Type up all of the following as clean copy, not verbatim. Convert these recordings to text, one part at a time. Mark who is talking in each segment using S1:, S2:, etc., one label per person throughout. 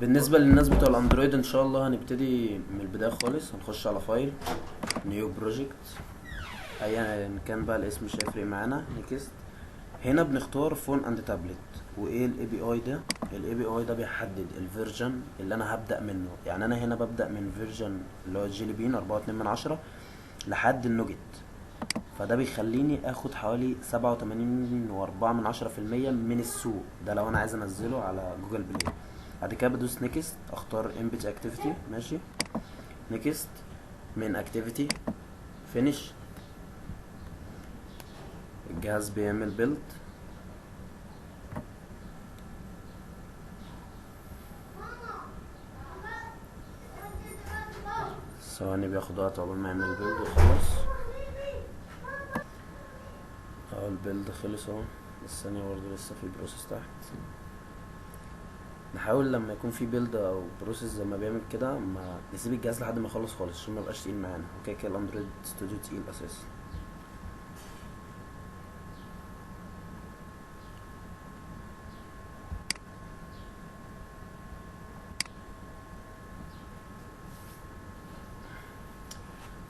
S1: بالنسبة للناس بتوع ال Android ان شاء الله هنبتدي من البداية خالص. هنخش على file، new project، ايا كان بقى الاسم مش هيفرق معانا. next. هنا بنختار phone and tablet. وايه ال API ده؟ ال API ده بيحدد ال version اللي انا هبدا منه. يعني انا هنا ببدا من version اللي هو Jelly Bean 4.2 لحد ال Nougat، فده بيخليني اخد حوالي 87.4% من السوق ده لو انا عايز انزله على Google Play. بعد كده بدوس next، اختار empty activity، ماشي، next، main activity، finish. الجهاز بيعمل build. ثواني بياخد وقت عقبال ما يعمل build ويخلص. اهو ال build خلص اهو، بس ثانية برضه لسه في process تحت. نحاول لما يكون في build او process زي ما بيعمل كده ما نسيب الجهاز لحد ما يخلص خالص عشان ما يبقاش تقيل معانا. وكده كده ال Android Studio تقيل اساسا.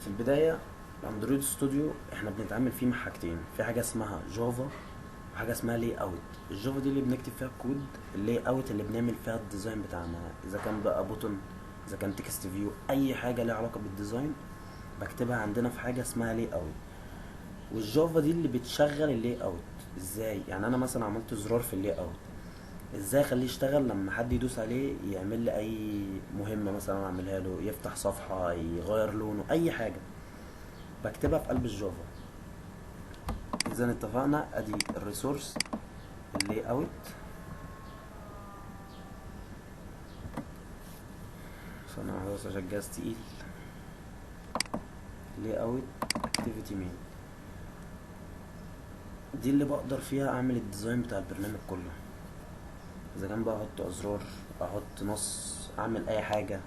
S1: في البداية ال Android Studio احنا بنتعامل فيه مع حاجتين، في حاجة اسمها Java وحاجه اسمها layout. ال Java دي اللي بنكتب فيها الكود، ال layout اللي بنعمل فيها ال design بتاعنا، اذا كان بقى button، اذا كان text view، اي حاجة ليها علاقة بال design بكتبها عندنا في حاجة اسمها layout. وال Java دي اللي بتشغل ال layout. ازاي؟ يعني انا مثلا عملت زرار في ال layout، ازاي اخليه يشتغل لما حد يدوس عليه يعمل لي اي مهمة مثلا اعملها له، يفتح صفحة، يغير لونه، اي حاجة بكتبها في قلب ال Java. اذا اتفقنا، ادي ال resource ال layout. ثانية واحدة بس عشان الجهاز تقيل. layout activity main دي اللي بقدر فيها اعمل ال design بتاع البرنامج كله، اذا كان بقى احط ازرار، احط نص، اعمل اي حاجة.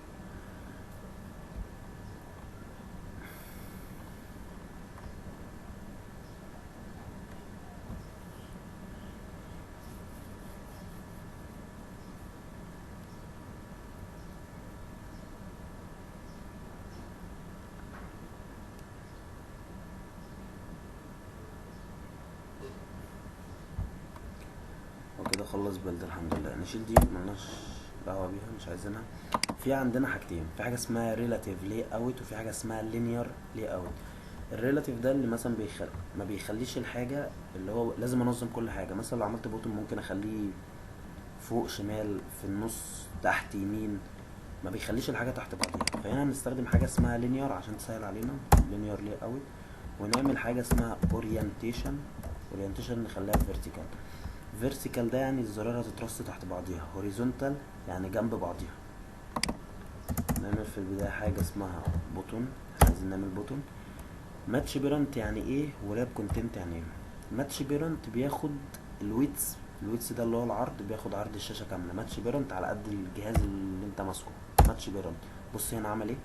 S1: وكده خلص build الحمد لله. نشيل دي ملناش دعوه بيها، مش عايزينها. في عندنا حاجتين، في حاجة اسمها relative layout وفي حاجة اسمها linear layout. ال relative ده اللي مثلا ما بيخليش الحاجة، اللي هو لازم انظم كل حاجة. مثلا لو عملت button ممكن اخليه فوق شمال، في النص، تحت يمين، ما بيخليش الحاجة تحت بعضيها. فهنا هنستخدم حاجة اسمها linear عشان تسهل علينا، linear layout. ونعمل حاجة اسمها orientation. orientation نخليها vertical. vertical ده يعني الزرار هتترص تحت بعضيها، horizontal يعني جنب بعضيها. نعمل في البداية حاجة اسمها button، عايزين نعمل button. match parent يعني ايه، و wrap content يعني ايه. match parent بياخد ال width، ال width ده اللي هو العرض، بياخد عرض الشاشة كاملة. match parent على قد الجهاز اللي انت ماسكه. match parent بص هنا عمل ايه،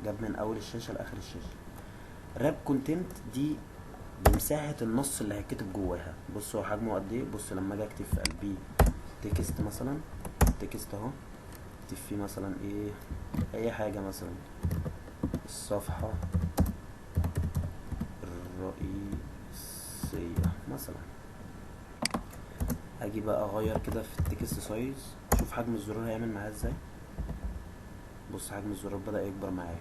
S1: جاب من اول الشاشة لاخر الشاشة. wrap content دي بمساحة النص اللي هيتكتب جواها. بص هو حجمه قد ايه. بص لما اجي اكتب في قلبية text مثلا، text اهو، اكتب فيه مثلا ايه، اي حاجة، مثلا الصفحة الرئيسية مثلا. اجي بقى اغير كده في ال text size، شوف حجم الزرار هيعمل معايا ازاي. بص حجم الزرار بدأ يكبر معايا.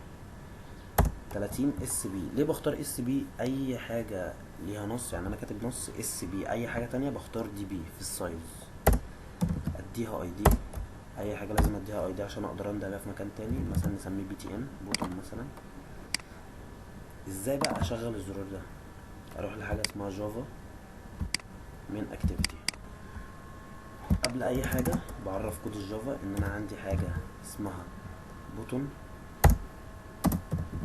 S1: 30 sp. ليه بختار sp؟ اي حاجة ليها نص، يعني انا كاتب نص sp، اي حاجة تانية بختار dp في ال size. اديها ID، اي حاجة لازم اديها ID عشان اقدر انده بيها في مكان تاني. مثلا نسميه btn button مثلا. ازاي بقى اشغل الزرار ده؟ اروح لحاجة اسمها Java main activity. قبل اي حاجة بعرف كود ال Java ان انا عندي حاجة اسمها button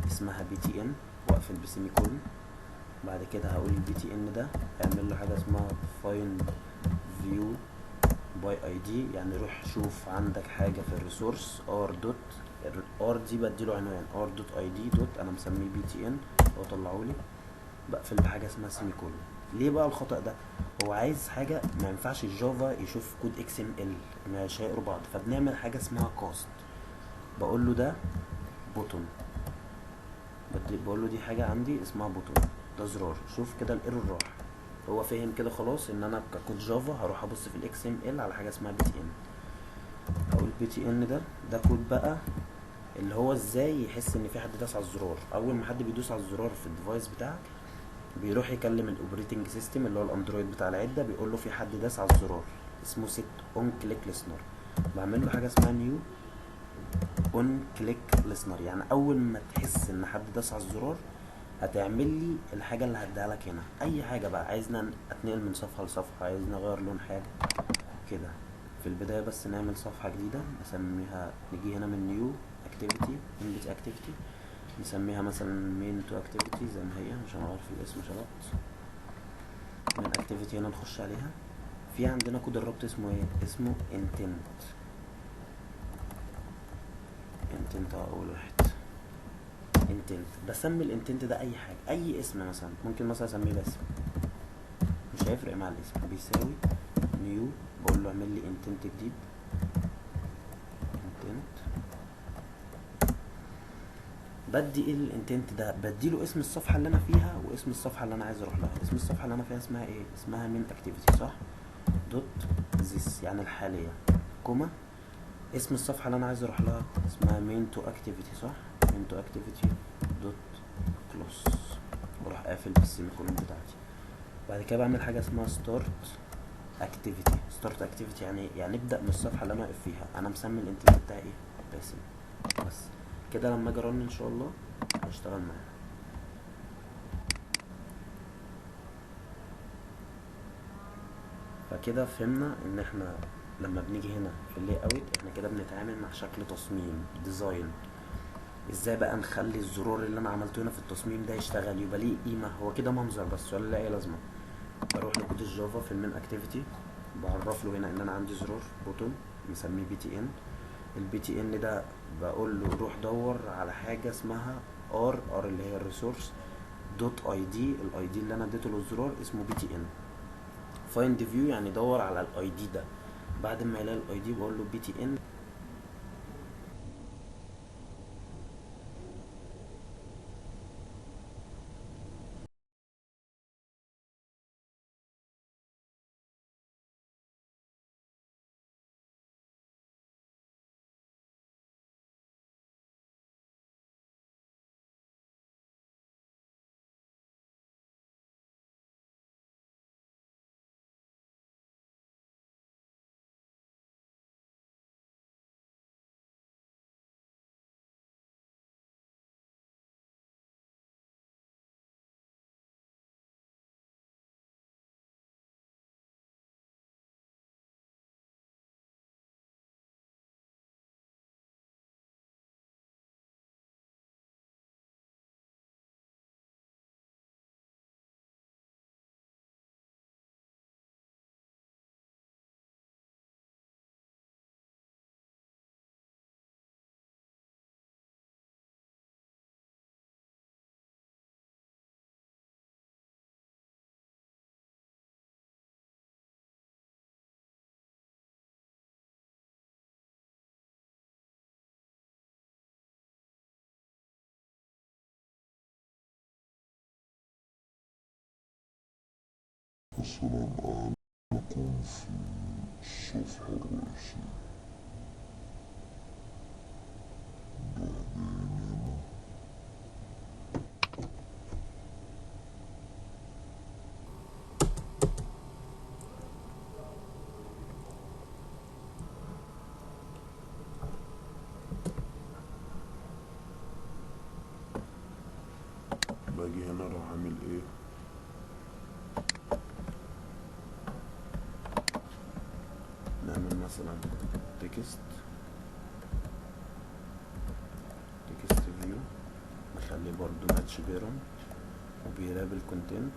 S1: اسمها btn، واقفل ب semicolon. بعد كده هقول ال btn ده اعمل له حاجة اسمها find view by ID، يعني روح شوف عندك حاجة في ال resource R dot R دي بديله عنوان R dot ID dot، انا مسميه btn واطلعه لي. بقفل بحاجة اسمها semicolon. ليه بقى الخطأ ده؟ هو عايز حاجة ما ينفعش ال Java يشوف كود XML، مش هيقروا بعض، فبنعمل حاجة اسمها cast. بقول له ده button، بقول له دي حاجة عندي اسمها button، ده زرار. شوف كده ال error راح، هو فاهم كده خلاص ان انا ككود Java هروح ابص في ال XML على حاجة اسمها btn. هقول btn ده كود بقى اللي هو ازاي يحس ان في حد داس على الزرار. اول ما حد بيدوس على الزرار في ال device بتاعك بيروح يكلم ال operating system اللي هو ال Android بتاع العدة، بيقول له في حد داس على الزرار، اسمه set on click listener. بعمل له حاجة اسمها new on click listener، يعني اول ما تحس ان حد داس على الزرار هتعمل لي الحاجة اللي هديها لك هنا، اي حاجة بقى، عايزنا اتنقل من صفحة لصفحة، عايزنا اغير لون حاجة كده. في البداية بس نعمل صفحة جديدة نسميها، نيجي هنا من new activity empty activity، نسميها مثلا main two activity زي ما هي، مش هنغير في الاسم شرط. main activity هنا نخش عليها. في عندنا كود الربط اسمه ايه؟ اسمه intent. intent اول واحد intent. بسمي ال intent ده اي حاجة، اي اسم، مثلا ممكن مثلا اسميه باسم، مش هيفرق مع الاسم. بيساوي new، بقول له اعمل لي intent جديد، intent. بدي ايه ال intent ده؟ بدي له اسم الصفحة اللي انا فيها واسم الصفحة اللي انا عايز اروح لها. اسم الصفحة اللي انا فيها اسمها ايه؟ اسمها main activity، صح؟ dot this يعني الحالية، comma اسم الصفحة اللي انا عايز اروح لها اسمها main two activity، صح؟ main two activity dot close، واروح قافل بال semicolon بتاعتي. بعد كده بعمل حاجة اسمها start activity. start activity يعني يعني ابدا من الصفحة اللي انا واقف فيها. انا مسمي ال intent بتاعي ايه؟ باسم. بس كده لما اجي run ان شاء الله هشتغل معاها. فكده فهمنا ان احنا لما بنيجي هنا في ال layout احنا كده بنتعامل مع شكل تصميم design. ازاي بقى نخلي الزرار اللي انا عملته هنا في التصميم ده يشتغل، يبقى ليه قيمة؟ هو كده منظر بس ولا اي لازمه؟ بروح لكود ال Java في ال main activity، بعرف له هنا ان انا عندي زرار button مسميه btn. ال btn ده بقول له روح دور على حاجة اسمها R، R اللي هي ال resource dot ID، ال ID اللي انا اديته للزرار اسمه btn. find view يعني دور على ال ID ده. بعد ما يلاقي ال ID بقول له btn
S2: مثلا أكون في الصفحة الرئيسية، نروح جايين هنا باجي هنا اروح اعمل ايه؟
S1: نعمل مثلا text text view، نخليه برضو match parent وبي wrap ال content.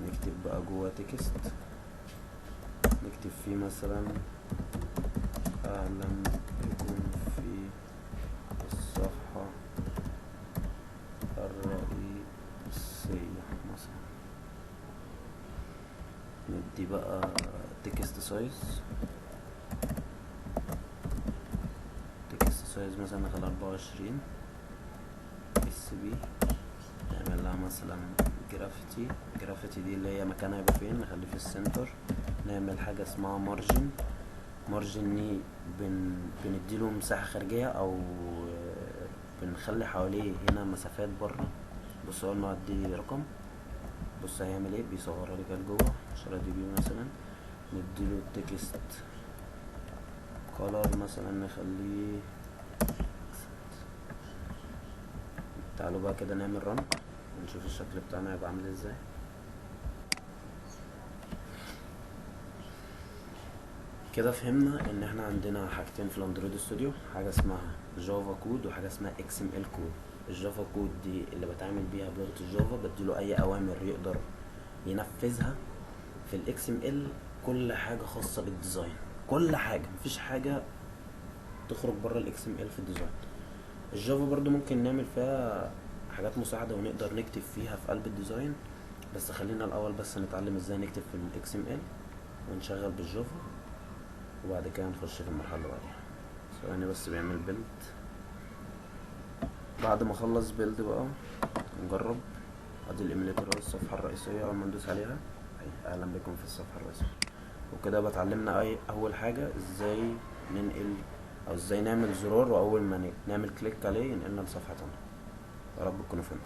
S1: نكتب بقى جوه text، نكتب فيه مثلا اهلا بكم في الصفحة الرئيسية. ندي بقى text size، text size مثلا نخليها 24 sp. نعمل لها مثلا gravity، gravity دي اللي هي مكانها يبقى فين، نخليه في ال center. نعمل حاجة اسمها margin، margin دي بنديله مساحة خارجية او بنخلي حواليه هنا مسافات بره. بص اول ما ادي رقم بص هيعمل ايه، بيصغرها لي كده لجوه 10 dp مثلا. نديله text color مثلا نخليه. تعالوا بقى كده نعمل run ونشوف الشكل بتاعنا هيبقى عامل ازاي. كده فهمنا ان احنا عندنا حاجتين في ال Android Studio، حاجة اسمها Java code وحاجه اسمها XML code. ال Java code دي اللي بتعامل بيها بلغه ال Java، بديله اي اوامر يقدر ينفذها. في ال XML كل حاجة خاصة بال design، كل حاجة، مفيش حاجة تخرج بره ال XML في ال design. ال Java برضو ممكن نعمل فيها حاجات مساعدة ونقدر نكتب فيها في قلب ال design، بس خلينا الاول بس نتعلم ازاي نكتب في ال XML ونشغل بال Java، وبعد كده نخش في المرحلة اللي بعديها. ثواني بس بيعمل build. بعد ما اخلص build بقى نجرب. ادي ال emulator الصفحة الرئيسية، اول ما ندوس عليها اهي اهلا بكم في الصفحة الرئيسية. وكده بتعلمنا اي اول حاجة ازاي ننقل او ازاي نعمل زرار، واول ما نعمل click عليه ينقلنا لصفحة تانية. يا رب تكونوا فهمتوا.